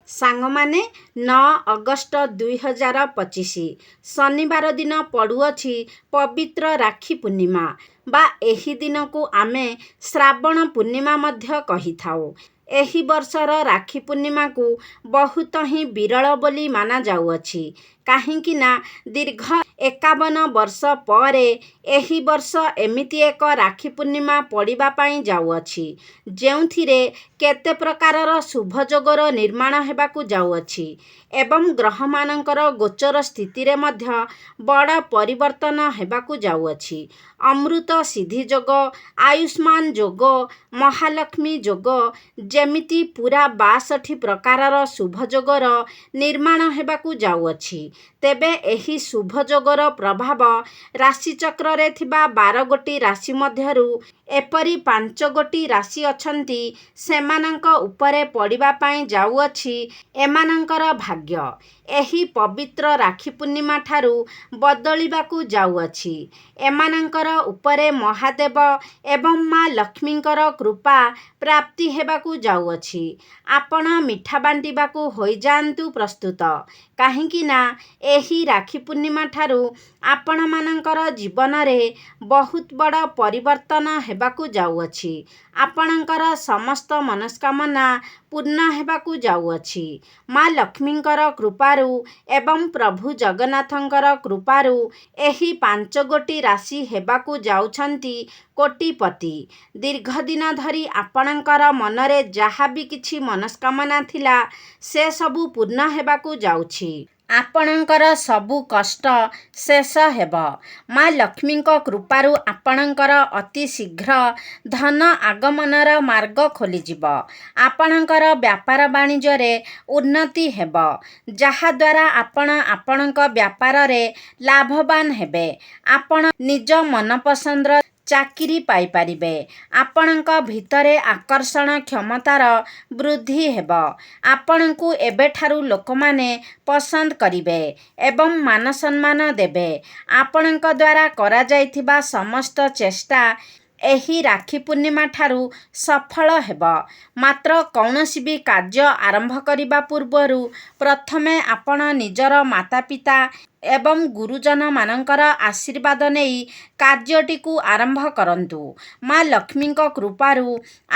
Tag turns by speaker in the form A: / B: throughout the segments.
A: ସାଙ୍ଗମାନେ, 9 ଅଗଷ୍ଟ 2025 ଶନିବାର ଦିନ ପଡ଼ୁଅଛି ପବିତ୍ର ରାକ୍ଷୀ ପୂର୍ଣ୍ଣିମା ବା ଏହି ଦିନକୁ ଆମେ ଶ୍ରାବଣ ପୂର୍ଣ୍ଣିମା ମଧ୍ୟ କହିଥାଉ। ଏହି ବର୍ଷର ରାକ୍ଷୀ ପୂର୍ଣ୍ଣିମାକୁ ବହୁତ ହିଁ ବିରଳ ବୋଲି ମାନାଯାଉଅଛି, କାହିଁକି ନା ଦୀର୍ଘ 51 ବର୍ଷ ପରେ ଏହି ବର୍ଷ ଏମିତି ଏକ ରାକ୍ଷୀ ପୂର୍ଣ୍ଣିମା ପଡ଼ିବା ପାଇଁ ଯାଉଅଛି, ଯେଉଁଥିରେ କେତେ ପ୍ରକାରର ଶୁଭ ଯୋଗର ନିର୍ମାଣ ହେବାକୁ ଯାଉଅଛି ଏବଂ ଗ୍ରହମାନଙ୍କର ଗୋଚର ସ୍ଥିତିରେ ମଧ୍ୟ ବଡ଼ ପରିବର୍ତ୍ତନ ହେବାକୁ ଯାଉଅଛି। ଅମୃତ ସିଦ୍ଧି ଯୋଗ, ଆୟୁଷ୍ମାନ ଯୋଗ, ମହାଲକ୍ଷ୍ମୀ ଯୋଗ, ଯେମିତି ପୁରା 62 ପ୍ରକାରର ଶୁଭ ଯୋଗର ନିର୍ମାଣ ହେବାକୁ ଯାଉଅଛି। ତେବେ ଏହି ଶୁଭ ଯୋଗର ପ୍ରଭାବ ରାଶିଚକ୍ରରେ ଥିବା 12 ଗୋଟି ରାଶି ମଧ୍ୟରୁ ଏପରି 5 ଗୋଟି ରାଶି ଅଛନ୍ତି, ସେମାନଙ୍କ ଉପରେ ପଡ଼ିବା ପାଇଁ ଯାଉଅଛି। ଏମାନଙ୍କର ଭାଗ୍ୟ ଏହି ପବିତ୍ର ରାକ୍ଷୀ ପୂର୍ଣ୍ଣିମା ଠାରୁ ବଦଳିବାକୁ ଯାଉଅଛି। ଏମାନଙ୍କର ଉପରେ ମହାଦେବ ଏବଂ ମା ଲକ୍ଷ୍ମୀଙ୍କର କୃପା ପ୍ରାପ୍ତି ହେବାକୁ ଯାଉଅଛି। ଆପଣ ମିଠା ବାଣ୍ଟିବାକୁ ହୋଇଯାଆନ୍ତୁ ପ୍ରସ୍ତୁତ, କାହିଁକି ନା ଏହି ରାକ୍ଷୀ ପୂର୍ଣ୍ଣିମା ଠାରୁ ଆପଣମାନଙ୍କର ଜୀବନରେ ବହୁତ ବଡ଼ ପରିବର୍ତ୍ତନ ହେବାକୁ ଯାଉଅଛି। ଆପଣଙ୍କର ସମସ୍ତ ମନସ୍କାମନା ପୂର୍ଣ୍ଣ ହେବାକୁ ଯାଉଅଛି। ମା ଲକ୍ଷ୍ମୀଙ୍କର କୃପାରୁ ଏବଂ ପ୍ରଭୁ ଜଗନ୍ନାଥଙ୍କର କୃପାରୁ ଏହି 5 ଗୋଟି ରାଶି ହେବାକୁ ଯାଉଛନ୍ତି କୋଟିପତି। ଦୀର୍ଘ ଦିନ ଧରି ଆପଣଙ୍କର ମନରେ ଯାହା ବି କିଛି ମନସ୍କାମନା ଥିଲା, ସେ ସବୁ ପୂର୍ଣ୍ଣ ହେବାକୁ ଯାଉଛି। ଆପଣଙ୍କର ସବୁ କଷ୍ଟ ଶେଷ ହେବ। ମା ଲକ୍ଷ୍ମୀଙ୍କ କୃପାରୁ ଆପଣଙ୍କର ଅତି ଶୀଘ୍ର ଧନ ଆଗମନର ମାର୍ଗ ଖୋଲିଯିବ। ଆପଣଙ୍କର ବ୍ୟାପାର ବାଣିଜ୍ୟରେ ଉନ୍ନତି ହେବ, ଯାହାଦ୍ୱାରା ଆପଣ ଆପଣଙ୍କ ବ୍ୟାପାରରେ ଲାଭବାନ ହେବେ। ଆପଣ ନିଜ ମନପସନ୍ଦର ଚାକିରି ପାଇପାରିବେ। ଆପଣଙ୍କ ଭିତରେ ଆକର୍ଷଣ କ୍ଷମତାର ବୃଦ୍ଧି ହେବ। ଆପଣଙ୍କୁ ଏବେଠାରୁ ଲୋକମାନେ ପସନ୍ଦ କରିବେ ଏବଂ ମାନସମ୍ମାନ ଦେବେ। ଆପଣଙ୍କ ଦ୍ୱାରା କରାଯାଇଥିବା ସମସ୍ତ ଚେଷ୍ଟା ଏହି ରାକ୍ଷୀ ପୂର୍ଣ୍ଣିମା ଠାରୁ ସଫଳ ହେବ। ମାତ୍ର କୌଣସି ବି କାର୍ଯ୍ୟ ଆରମ୍ଭ କରିବା ପୂର୍ବରୁ ପ୍ରଥମେ ଆପଣ ନିଜର ମାତା ପିତା ଏବଂ ଗୁରୁଜନମାନଙ୍କର ଆଶୀର୍ବାଦ ନେଇ କାର୍ଯ୍ୟଟିକୁ ଆରମ୍ଭ କରନ୍ତୁ। ମା ଲକ୍ଷ୍ମୀଙ୍କ କୃପାରୁ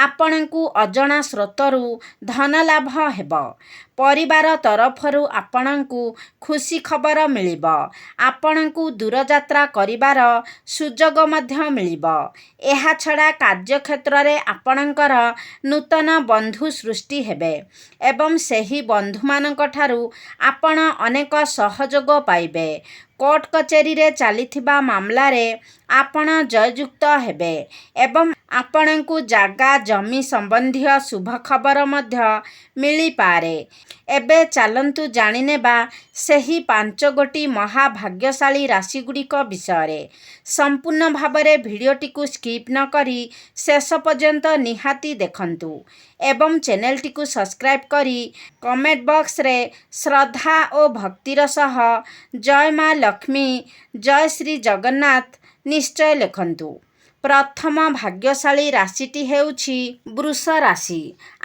A: ଆପଣଙ୍କୁ ଅଜଣା ସ୍ରୋତରୁ ଧନ ଲାଭ ହେବ। ପରିବାର ତରଫରୁ ଆପଣଙ୍କୁ ଖୁସି ଖବର ମିଳିବ। ଆପଣଙ୍କୁ ଦୂରଯାତ୍ରା କରିବାର ସୁଯୋଗ ମଧ୍ୟ ମିଳିବ। ଏହାଛଡ଼ା କାର୍ଯ୍ୟକ୍ଷେତ୍ରରେ ଆପଣଙ୍କର ନୂତନ ବନ୍ଧୁ ସୃଷ୍ଟି ହେବେ ଏବଂ ସେହି ବନ୍ଧୁମାନଙ୍କଠାରୁ ଆପଣ ଅନେକ ସହଯୋଗ ପାଇବେ। କୋର୍ଟ କଚେରୀରେ ଚାଲିଥିବା ମାମଲାରେ ଆପଣ ଜୟଯୁକ୍ତ ହେବେ ଏବଂ ଆପଣଙ୍କୁ ଜାଗା ଜମି ସମ୍ବନ୍ଧୀୟ ଶୁଭ ଖବର ମଧ୍ୟ ମିଳିପାରେ। ଏବେ ଚାଲନ୍ତୁ ଜାଣିନେବା ସେହି 5 ଗୋଟି ମହାଭାଗ୍ୟଶାଳୀ ରାଶିଗୁଡ଼ିକ ବିଷୟରେ। ସମ୍ପୂର୍ଣ୍ଣ ଭାବରେ ଭିଡ଼ିଓଟିକୁ ସ୍କିପ୍ ନ କରି ଶେଷ ପର୍ଯ୍ୟନ୍ତ ନିହାତି ଦେଖନ୍ତୁ ଏବଂ ଚ୍ୟାନେଲଟିକୁ ସବସ୍କ୍ରାଇବ୍ କରି କମେଣ୍ଟ ବକ୍ସରେ ଶ୍ରଦ୍ଧା ଓ ଭକ୍ତିର ସହ ଜୟ ମା ଲକ୍ଷ୍ମୀ, ଜୟ ଶ୍ରୀ ଜଗନ୍ନାଥ ନିଶ୍ଚୟ ଲେଖନ୍ତୁ। ପ୍ରଥମ ଭାଗ୍ୟଶାଳୀ ରାଶିଟି ହେଉଛି ବୃଷ ରାଶି।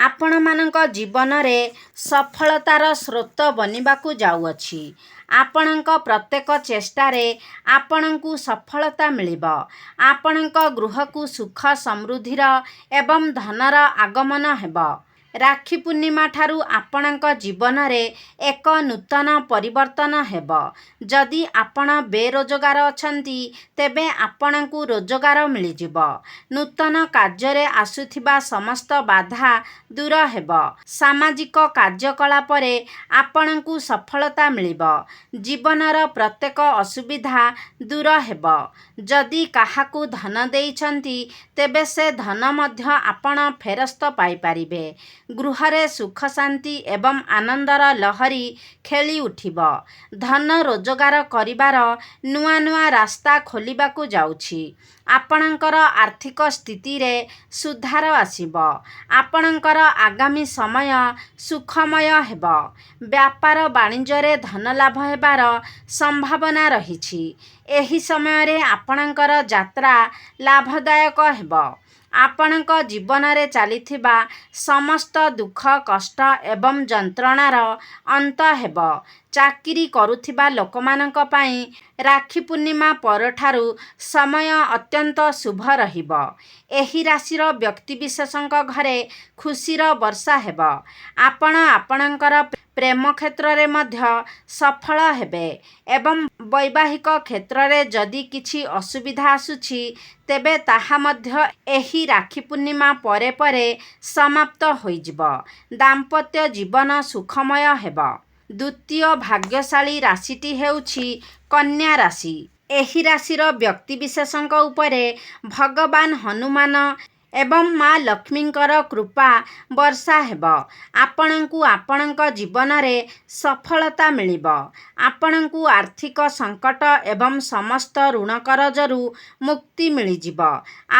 A: ଆପଣମାନଙ୍କ ଜୀବନରେ ସଫଳତାର ସ୍ରୋତ ବନିବାକୁ ଯାଉଅଛି। ଆପଣଙ୍କ ପ୍ରତ୍ୟେକ ଚେଷ୍ଟାରେ ଆପଣଙ୍କୁ ସଫଳତା ମିଳିବ। ଆପଣଙ୍କ ଗୃହକୁ ସୁଖ ସମୃଦ୍ଧିର ଏବଂ ଧନର ଆଗମନ ହେବ। ରାକ୍ଷୀ ପୂର୍ଣ୍ଣିମା ଠାରୁ ଆପଣଙ୍କ ଜୀବନରେ ଏକ ନୂତନ ପରିବର୍ତ୍ତନ ହେବ। ଯଦି ଆପଣ ବେରୋଜଗାର ଅଛନ୍ତି, ତେବେ ଆପଣଙ୍କୁ ରୋଜଗାର ମିଳିଯିବ। ନୂତନ କାର୍ଯ୍ୟରେ ଆସୁଥିବା ସମସ୍ତ ବାଧା ଦୂର ହେବ। ସାମାଜିକ କାର୍ଯ୍ୟକଳାପରେ ଆପଣଙ୍କୁ ସଫଳତା ମିଳିବ। ଜୀବନର ପ୍ରତ୍ୟେକ ଅସୁବିଧା ଦୂର ହେବ। ଯଦି କାହାକୁ ଧନ ଦେଇଛନ୍ତି, ତେବେ ସେ ଧନ ମଧ୍ୟ ଆପଣ ଫେରସ୍ତ ପାଇପାରିବେ। ଗୃହରେ ସୁଖ, ଶାନ୍ତି ଏବଂ ଆନନ୍ଦର ଲହରୀ ଖେଳି ଉଠିବ। ଧନ ରୋଜଗାର କରିବାର ନୂଆ ନୂଆ ରାସ୍ତା ଖୋଲିବାକୁ ଯାଉଛି। ଆପଣଙ୍କର ଆର୍ଥିକ ସ୍ଥିତିରେ ସୁଧାର ଆସିବ। ଆପଣଙ୍କର ଆଗାମୀ ସମୟ ସୁଖମୟ ହେବ। ବ୍ୟାପାର ବାଣିଜ୍ୟରେ ଧନ ଲାଭ ହେବାର ସମ୍ଭାବନା ରହିଛି। ଏହି ସମୟରେ ଆପଣଙ୍କର ଯାତ୍ରା ଲାଭଦାୟକ ହେବ। ଆପଣଙ୍କ ଜୀବନରେ ଚାଲିଥିବା ସମସ୍ତ ଦୁଃଖ, କଷ୍ଟ ଏବଂ ଯନ୍ତ୍ରଣାର ଅନ୍ତ ହେବ। ଚାକିରି କରୁଥିବା ଲୋକମାନଙ୍କ ପାଇଁ ରାକ୍ଷୀ ପୂର୍ଣ୍ଣିମା ପରଠାରୁ ସମୟ ଅତ୍ୟନ୍ତ ଶୁଭ ରହିବ। ଏହି ରାଶିର ବ୍ୟକ୍ତିବିଶେଷଙ୍କ ଘରେ ଖୁସିର ବର୍ଷା ହେବ। ଆପଣ ଆପଣଙ୍କର ପ୍ରେମ କ୍ଷେତ୍ରରେ ମଧ୍ୟ ସଫଳ ହେବେ ଏବଂ ବୈବାହିକ କ୍ଷେତ୍ରରେ ଯଦି କିଛି ଅସୁବିଧା ଆସୁଛି, ତେବେ ତାହା ମଧ୍ୟ ଏହି ରାକ୍ଷୀ ପୂର୍ଣ୍ଣିମା ପରେ ପରେ ସମାପ୍ତ ହୋଇଯିବ। ଦାମ୍ପତ୍ୟ ଜୀବନ ସୁଖମୟ ହେବ। ଦ୍ୱିତୀୟ ଭାଗ୍ୟଶାଳୀ ରାଶିଟି ହେଉଛି କନ୍ୟା ରାଶି। ଏହି ରାଶିର ବ୍ୟକ୍ତିବିଶେଷଙ୍କ ଉପରେ ଭଗବାନ ହନୁମାନ ଏବଂ ମା ଲକ୍ଷ୍ମୀଙ୍କର କୃପା ବର୍ଷା ହେବ। ଆପଣଙ୍କୁ ଆପଣଙ୍କ ଜୀବନରେ ସଫଳତା ମିଳିବ। ଆପଣଙ୍କୁ ଆର୍ଥିକ ସଙ୍କଟ ଏବଂ ସମସ୍ତ ଋଣ କରଜରୁ ମୁକ୍ତି ମିଳିଯିବ।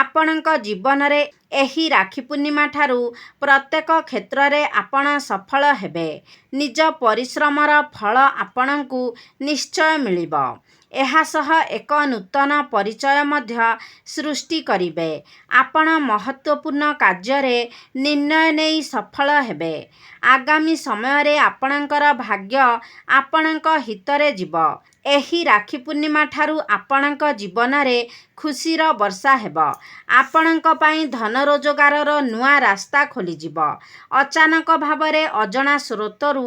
A: ଆପଣଙ୍କ ଜୀବନରେ ଏହି ରାକ୍ଷୀ ପୂର୍ଣ୍ଣିମାଠାରୁ ପ୍ରତ୍ୟେକ କ୍ଷେତ୍ରରେ ଆପଣ ସଫଳ ହେବେ। ନିଜ ପରିଶ୍ରମର ଫଳ ଆପଣଙ୍କୁ ନିଶ୍ଚୟ ମିଳିବ। ଏହା ସହ ଏକ ନୂତନ ପରିଚୟ ମଧ୍ୟ ସୃଷ୍ଟି କରିବେ। ଆପଣ ମହତ୍ତ୍ୱପୂର୍ଣ୍ଣ କାର୍ଯ୍ୟରେ ନିର୍ଣ୍ଣୟ ନେଇ ସଫଳ ହେବେ। ଆଗାମୀ ସମୟରେ ଆପଣଙ୍କର ଭାଗ୍ୟ ଆପଣଙ୍କ ହିତରେ ଯିବ। ଏହି ରାକ୍ଷୀ ପୂର୍ଣ୍ଣିମାଠାରୁ ଆପଣଙ୍କ ଜୀବନରେ ଖୁସିର ବର୍ଷା ହେବ। ଆପଣଙ୍କ ପାଇଁ ଧନ ରୋଜଗାରର ନୂଆ ରାସ୍ତା ଖୋଲିଯିବ। ଅଚାନକ ଭାବରେ ଅଜଣା ସ୍ରୋତରୁ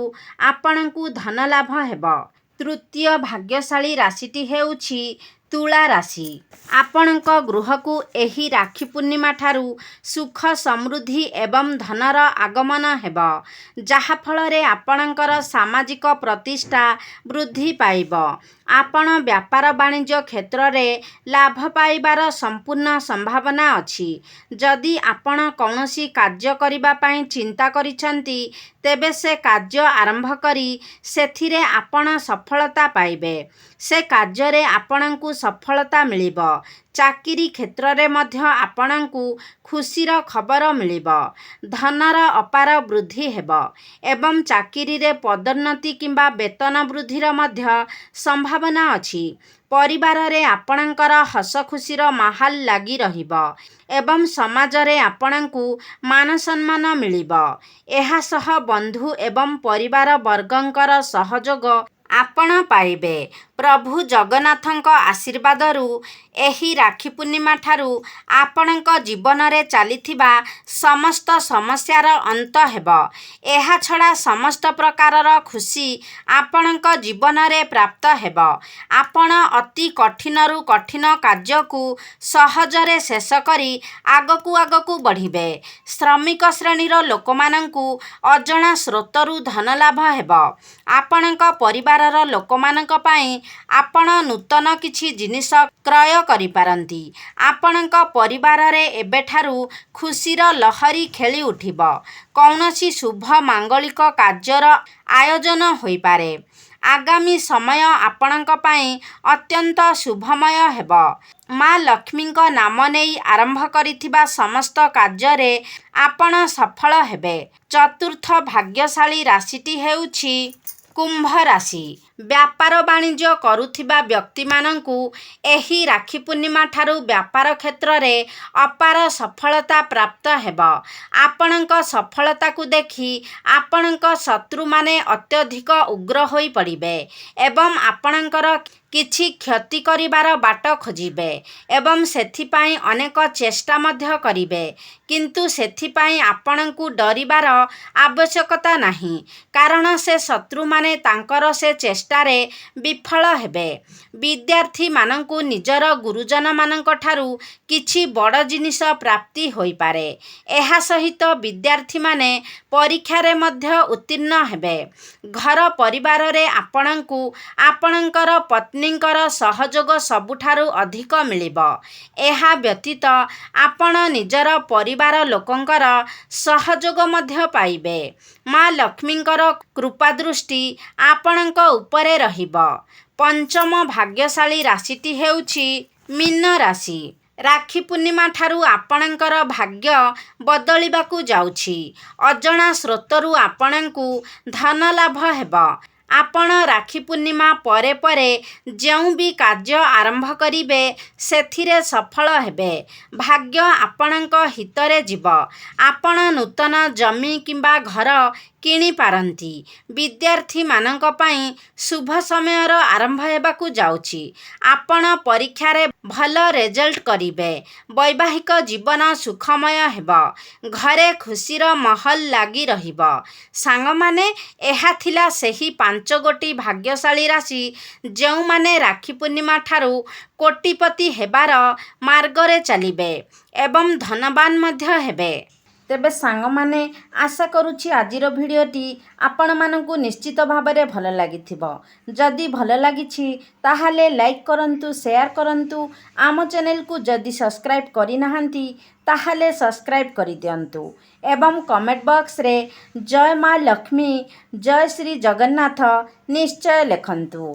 A: ଆପଣଙ୍କୁ ଧନ ଲାଭ ହେବ। ତୃତୀୟ ଭାଗ୍ୟଶାଳୀ ରାଶିଟି ହେଉଛି ତୁଳା ରାଶି। ଆପଣଙ୍କ ଗୃହକୁ ଏହି ରାକ୍ଷୀ ପୂର୍ଣ୍ଣିମାଠାରୁ ସୁଖ, ସମୃଦ୍ଧି ଏବଂ ଧନର ଆଗମନ ହେବ, ଯାହା ଫଳରେ ଆପଣଙ୍କର ସାମାଜିକ ପ୍ରତିଷ୍ଠା ବୃଦ୍ଧି ପାଇବ। ଆପଣ ବ୍ୟାପାର ବାଣିଜ୍ୟ କ୍ଷେତ୍ରରେ ଲାଭ ପାଇବାର ସମ୍ପୂର୍ଣ୍ଣ ସମ୍ଭାବନା ଅଛି। ଯଦି ଆପଣ କୌଣସି କାର୍ଯ୍ୟ କରିବା ପାଇଁ ଚିନ୍ତା କରିଛନ୍ତି, ତେବେ ସେ କାର୍ଯ୍ୟ ଆରମ୍ଭ କରି ସେଥିରେ ଆପଣ ସଫଳତା ପାଇବେ। ସେ କାର୍ଯ୍ୟରେ ଆପଣଙ୍କୁ ସଫଳତା ମିଳିବ। ଚାକିରି କ୍ଷେତ୍ରରେ ମଧ୍ୟ ଆପଣଙ୍କୁ ଖୁସିର ଖବର ମିଳିବ। ଧନର ଅପାର ବୃଦ୍ଧି ହେବ ଏବଂ ଚାକିରିରେ ପଦୋନ୍ନତି କିମ୍ବା ବେତନ ବୃଦ୍ଧିର ମଧ୍ୟ ସମ୍ଭାବନା ଅଛି। ପରିବାରରେ ଆପଣଙ୍କର ହସଖୁସିର ମାହୋଲ ଲାଗି ରହିବ ଏବଂ ସମାଜରେ ଆପଣଙ୍କୁ ମାନସମ୍ମାନ ମିଳିବ। ଏହା ସହ ବନ୍ଧୁ ଏବଂ ପରିବାରବର୍ଗଙ୍କର ସହଯୋଗ ଆପଣ ପାଇବେ। ପ୍ରଭୁ ଜଗନ୍ନାଥଙ୍କ ଆଶୀର୍ବାଦରୁ ଏହି ରାକ୍ଷୀ ପୂର୍ଣ୍ଣିମାଠାରୁ ଆପଣଙ୍କ ଜୀବନରେ ଚାଲିଥିବା ସମସ୍ତ ସମସ୍ୟାର ଅନ୍ତ ହେବ। ଏହାଛଡ଼ା ସମସ୍ତ ପ୍ରକାରର ଖୁସି ଆପଣଙ୍କ ଜୀବନରେ ପ୍ରାପ୍ତ ହେବ। ଆପଣ ଅତି କଠିନରୁ କଠିନ କାର୍ଯ୍ୟକୁ ସହଜରେ ଶେଷ କରି ଆଗକୁ ଆଗକୁ ବଢ଼ିବେ। ଶ୍ରମିକ ଶ୍ରେଣୀର ଲୋକମାନଙ୍କୁ ଅଜଣା ସ୍ରୋତରୁ ଧନ ଲାଭ ହେବ। ଆପଣଙ୍କ ପରିବାରର ଲୋକମାନଙ୍କ ପାଇଁ ଆପଣ ନୂତନ କିଛି ଜିନିଷ କ୍ରୟ କରିପାରନ୍ତି। ଆପଣଙ୍କ ପରିବାରରେ ଏବେଠାରୁ ଖୁସିର ଲହରୀ ଖେଳି ଉଠିବ। କୌଣସି ଶୁଭ ମାଙ୍ଗଳିକ କାର୍ଯ୍ୟର ଆୟୋଜନ ହୋଇପାରେ। ଆଗାମୀ ସମୟ ଆପଣଙ୍କ ପାଇଁ ଅତ୍ୟନ୍ତ ଶୁଭମୟ ହେବ। ମା ଲକ୍ଷ୍ମୀଙ୍କ ନାମ ନେଇ ଆରମ୍ଭ କରିଥିବା ସମସ୍ତ କାର୍ଯ୍ୟରେ ଆପଣ ସଫଳ ହେବେ। ଚତୁର୍ଥ ଭାଗ୍ୟଶାଳୀ ରାଶିଟି ହେଉଛି କୁମ୍ଭ ରାଶି। ବ୍ୟାପାର ବାଣିଜ୍ୟ କରୁଥିବା ବ୍ୟକ୍ତିମାନଙ୍କୁ ଏହି ରାକ୍ଷୀ ପୂର୍ଣ୍ଣିମାଠାରୁ ବ୍ୟାପାର କ୍ଷେତ୍ରରେ ଅପାର ସଫଳତା ପ୍ରାପ୍ତ ହେବ। ଆପଣଙ୍କ ସଫଳତାକୁ ଦେଖି ଆପଣଙ୍କ ଶତ୍ରୁମାନେ ଅତ୍ୟଧିକ ଉଗ୍ର ହୋଇପଡ଼ିବେ ଏବଂ ଆପଣଙ୍କର କିଛି କ୍ଷତି କରିବାର ବାଟ ଖୋଜିବେ ଏବଂ ସେଥିପାଇଁ ଅନେକ ଚେଷ୍ଟା ମଧ୍ୟ କରିବେ। କିନ୍ତୁ ସେଥିପାଇଁ ଆପଣଙ୍କୁ ଡରିବାର ଆବଶ୍ୟକତା ନାହିଁ, କାରଣ ସେ ଶତ୍ରୁମାନେ ତାଙ୍କର ସେ ଚେଷ୍ଟାରେ ବିଫଳ ହେବେ। ବିଦ୍ୟାର୍ଥୀମାନଙ୍କୁ ନିଜର ଗୁରୁଜନମାନଙ୍କଠାରୁ କିଛି ବଡ଼ ଜିନିଷ ପ୍ରାପ୍ତି ହୋଇପାରେ। ଏହା ସହିତ ବିଦ୍ୟାର୍ଥୀମାନେ ପରୀକ୍ଷାରେ ମଧ୍ୟ ଉତ୍ତୀର୍ଣ୍ଣ ହେବେ। ଘର ପରିବାରରେ ଆପଣଙ୍କୁ ଆପଣଙ୍କର ପତ୍ନୀଙ୍କର ସହଯୋଗ ସବୁଠାରୁ ଅଧିକ ମିଳିବ। ଏହା ବ୍ୟତୀତ ଆପଣ ନିଜର ପରିବାର ଲୋକଙ୍କର ସହଯୋଗ ମଧ୍ୟ ପାଇବେ। ମା ଲକ୍ଷ୍ମୀଙ୍କର କୃପାଦୃଷ୍ଟି ଆପଣଙ୍କ ଉପରେ ରହିବ। ପଞ୍ଚମ ଭାଗ୍ୟଶାଳୀ ରାଶିଟି ହେଉଛି ମୀନ ରାଶି। ରାକ୍ଷୀ ପୂର୍ଣ୍ଣିମାଠାରୁ ଆପଣଙ୍କର ଭାଗ୍ୟ ବଦଳିବାକୁ ଯାଉଛି। ଅଜଣା ସ୍ରୋତରୁ ଆପଣଙ୍କୁ ଧନ ଲାଭ ହେବ। ଆପଣ ରାକ୍ଷୀ ପୂର୍ଣ୍ଣିମା ପରେ ପରେ ଯେଉଁ ବି କାର୍ଯ୍ୟ ଆରମ୍ଭ କରିବେ, ସେଥିରେ ସଫଳ ହେବେ। ଭାଗ୍ୟ ଆପଣଙ୍କ ହିତରେ ଯିବ। ଆପଣ ନୂତନ ଜମି କିମ୍ବା ଘର କିଣିପାରନ୍ତି। ବିଦ୍ୟାର୍ଥୀମାନଙ୍କ ପାଇଁ ଶୁଭ ସମୟର ଆରମ୍ଭ ହେବାକୁ ଯାଉଛି। ଆପଣ ପରୀକ୍ଷାରେ ଭଲ ରେଜଲ୍ଟ କରିବେ। ବୈବାହିକ ଜୀବନ ସୁଖମୟ ହେବ। ଘରେ ଖୁସିର ମାହୋଲ ଲାଗି ରହିବ। ସାଙ୍ଗମାନେ, ଏହା ଥିଲା ସେହି 5 ଗୋଟି ଭାଗ୍ୟଶାଳୀ ରାଶି, ଯେଉଁମାନେ ରାକ୍ଷୀ ପୂର୍ଣ୍ଣିମା ଠାରୁ କୋଟିପତି ହେବାର ମାର୍ଗରେ ଚାଲିବେ ଏବଂ ଧନବାନ ମଧ୍ୟ ହେବେ। ତେବେ ସାଙ୍ଗମାନେ, ଆଶା କରୁଛି ଆଜିର ଭିଡ଼ିଓଟି ଆପଣମାନଙ୍କୁ ନିଶ୍ଚିତ ଭାବରେ ଭଲ ଲାଗିଥିବ। ଯଦି ଭଲ ଲାଗିଛି, ତାହେଲେ ଲାଇକ୍ କରନ୍ତୁ, ସେୟାର କରନ୍ତୁ। ଆମ ଚ୍ୟାନେଲକୁ ଯଦି ସବସ୍କ୍ରାଇବ୍ କରିନାହାନ୍ତି, ତାହେଲେ ସବସ୍କ୍ରାଇବ୍ କରିଦିଅନ୍ତୁ ଏବଂ କମେଣ୍ଟ ବକ୍ସରେ ଜୟ ମା ଲକ୍ଷ୍ମୀ, ଜୟ ଶ୍ରୀ ଜଗନ୍ନାଥ ନିଶ୍ଚୟ ଲେଖନ୍ତୁ।